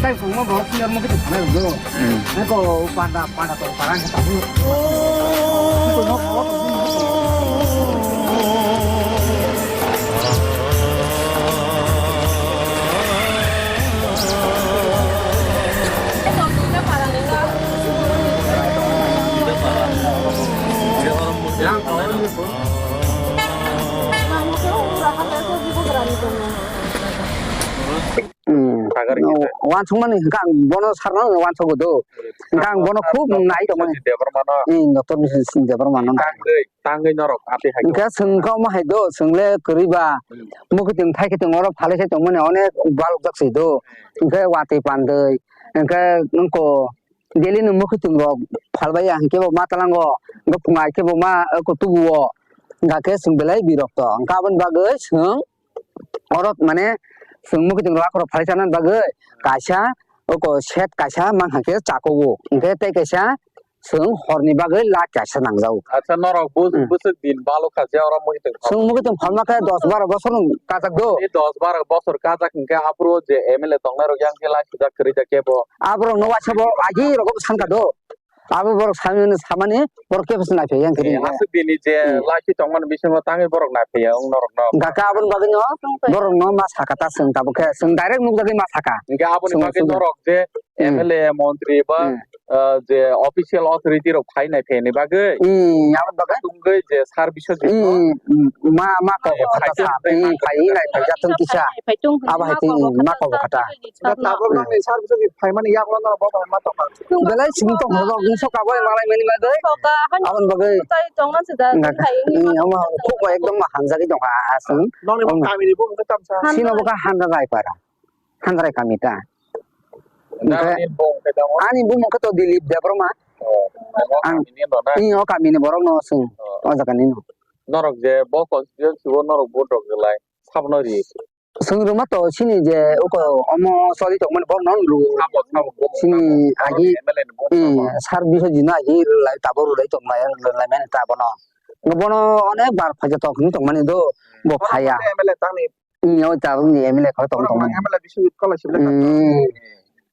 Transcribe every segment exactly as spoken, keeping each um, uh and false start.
Tai phungma borok clear mo khe thangna rwgo. Hmm. Nako panda, panda to parang khe tabuk. Hmm. Sagari No, kita. Wansukmani hwnkhe ang bono sarno wansukgo do. Hmm. Hwnkhe ang bono khub nai tongmani. Debbarmano. Hmm, Doctor Misil Debbarmano. Tangwi, tangwi norok ati hai. Hwnkhe chwng khe omo hai do, chwng le kwrwi ba. Hmm. Mwkhwtwng thai khe tong oro phalai khe tongmani onek balok jak se do. Hmm. Hwnkhe watwi pandwi. Hwnkhe nokho daily no mwkhwtwng rok phalbai ya hwnkhe bo ma tlango. Hwnkhe phungai khe bo ma, eh, ko tubuo. Hwnkhe chwng belai birokto. Hwnkhe aboni bagwi chwng Oro mane chwng mwkhwtwng rok akhoro phalai sanani bagwi kaisa oko set kaisa mankha khe chakowo. Hwnkhe tei kaisa chwng horni bagwi lak kaisa nangjago. Acha norok bus-, Hmm. bwswk din balokha je oro mwkhwtwng Chwng phalmani? Mwkhwtwng phalma khe dos baro bosor kajak do. Tei dos baro bosor kajak hwnkhe aphuru je M L A tongnai rok yang khe lai sujak kwrwi jak khe bo. Aborok no waisa bo agi rok bo sankha do. Abo borok samani, samani borok kebo se naiphiya yang kiri. Eh, aswk dini je Hmm. laki tongmani bisingo tangwi borok naiphiya wng norokno. Hwnkha khe aboni bagwino borokno ma saka ta chwng tabuk khe chwng direct nukjagwi ma saka. Hwnkhe aboni Chwng bagwi chwng. Norok je Hmm. M L A, montri ba, Hmm. ah, je official authority rok phai naiphiyani bagwi Hmm, aboni bagwi. Tungwi je sar Biswajit no Hmm, hmm, ma, ma kok Eh, kata phai sa, tungwi hmm, phai nai phai jatong kisa. Abo hai twi, hmm, ma kok kata. Tabuk nang ni sar Biswajit phaimani yaklo no bo bai ma tongkha. Belai simi tong rok wngso kabo malai mani bagwi. Aboni bagwi. Tei tongna se da, Nga-, tong khai ni ma. Omo khuk bai ekdom ma hamjagwi tongkha aswng. Nokni bo Omo. Kamini bo wngkha tamsa. Sino bo kha Hanra Raipara. Hanra Rai kami ta. Nang Onkhe ni bo wngkha tamo? Ani bumung khe to Dilip Debbarma. Oh, nang o Ang kamini no na? Ni o kamini borok no swng. Oh. O jaga ni no. Norok je bo constituency o norok vote rok rwlai, sabno ri. Chwng rwma to chini je uko omo choli tongmani borokno rw. Sabo, sabo, bo Chini sabo. Agi, M L A ni bo eh, sabo. Sar Biswajit no agi rwlai, tabuk rwlai tonglai, rwlai mani ta bono. Bono onek bar phaikhe tok hinwi tongmani do, bo phaiya. M L A tangni. Hmm, o tabuk ni M L A khe tong Borok tongmani. M L A Biswajit Kolai sibole Hmm.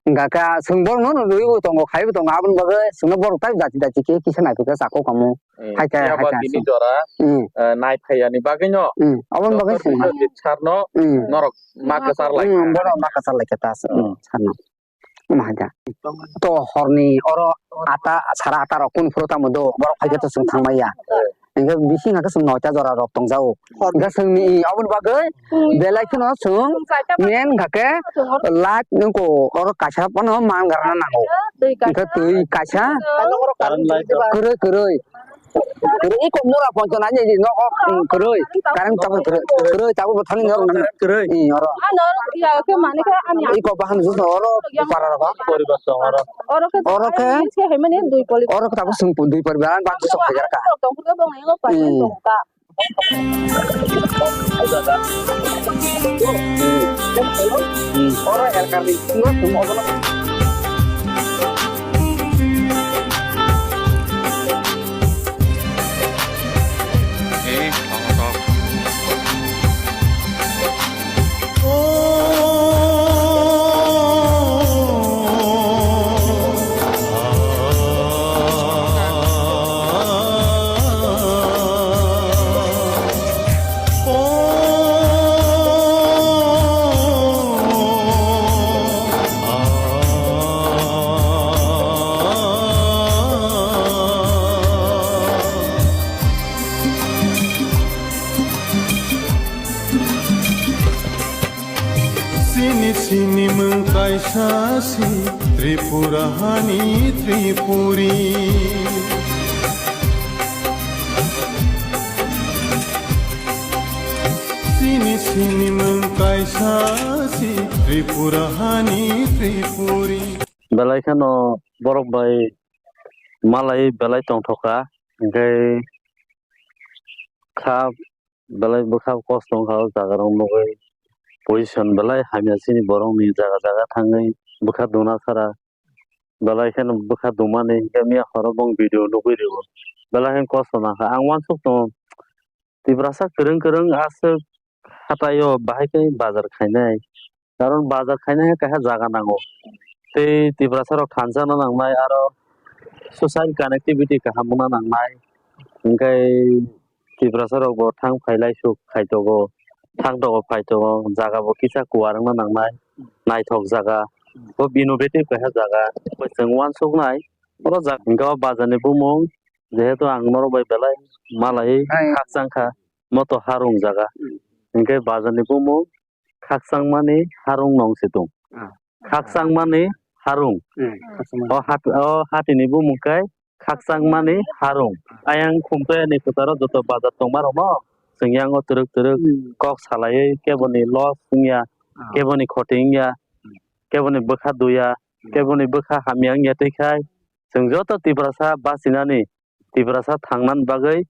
Hingkha khe chwng borokno rwui bo tongo, khaiwi tongo, aboni bagwi chwngno borok tai dati dati khe kisa naitokhe chakho kamo. Hmm. Hai khe, Phiya hai ba khe tini chwng. Jora, Hmm. eh, nai phaiya ni bagwi no. Hmm. Aboni bagwi Doctor chwng. Biswajit sir no Hmm. norok ma kwchar lai Hmm, kha. Borok ma kwchar lai kha ta, Hmm. hmm, sir no. Omo hai khe. To horni oro ata, sara ata rok kunu phuru tamo do, borok phai khe to chwng thang maya. Eh. Hingkhe bising hakhe chwng noita jora rok tong jao. Hor. Hingkhe chwngni aboni bagwi Hmm. belai kheno chwng Chwng chaita men hingkha khe Chwng hor. Light nungko oro kaisa phano man garna nango. Twi kaisa. Hingkhe twi kaisa Kaisa. Current light rok. Kwrwi, kwrwi. Kwrwi iko mura poncho na ni no, hmm, kwrwi. Current tamo kwrwi. Kwrwi tamo bo thani noro nang. Kwrwi. Hmm, oro. Ano oro ya ke mane khe ani. Iko bahan jus oro para rok. Poribar song oro. Oro khe Oro khe. Ani se he mane dui poli. Oro khe tamo sung dui poribar bang jus phajar ka. Tong khe bong nai lo pa Hmm. Tong ka. Chini, chini mwng kaisa si Tripura hani Tripuri. Chini, chini mwng kaisa si Tripura hani Tripuri. Belai kheno borok bai malai belai tongthokha, hingkhe kha belai bwkha kosto wngkha o jaga rok nugwi, position belai hamya chini borok ni jaga jaga thangwi bwkha duna sara belai kheno bwkha dumani hingkhe miya horo bong video nugwi rio belai khe kosto nangkha ang uansuk tongo Tiprasa kwrwng kwrwng aswk hatai o bahai khe bazar khainai Karon bazar khaina khe kaisa jaga nango. Tei Tiprasa rok thansa no nangnai, aro social connectivity kaham wngna nangnai. Hingkhe Tiprasa rok bo thang phailai suk khai tongo, thang tongo phai tongo, jaga bo kisa kuar wngna nangnai, naithok jaga, bo innovative kaisa jaga, bo chwng uansuknai. Oro jaga hingkhe o bazar ni bumung, jehetu ang norok bai belai malai khakchang kha, moto harung jaga, hingkhe bazar ni bumung Khakchangmani Harung nong se tong. Ah. Khakchangmani Harung. Hmm. O hat-, o hatini bumung khe Khakchangmani Harung. Ayang Khumtoyani kwtaro joto bazar tongma rokno chwng yango twrwk twrwk kok salaiwi keboni loss wngya, keboni khoti wngya, keboni bwkha duya, keboni bwkha hamya wngya twi khai chwng joto Tiprasa bachinani Tiprasa thangnani bagwi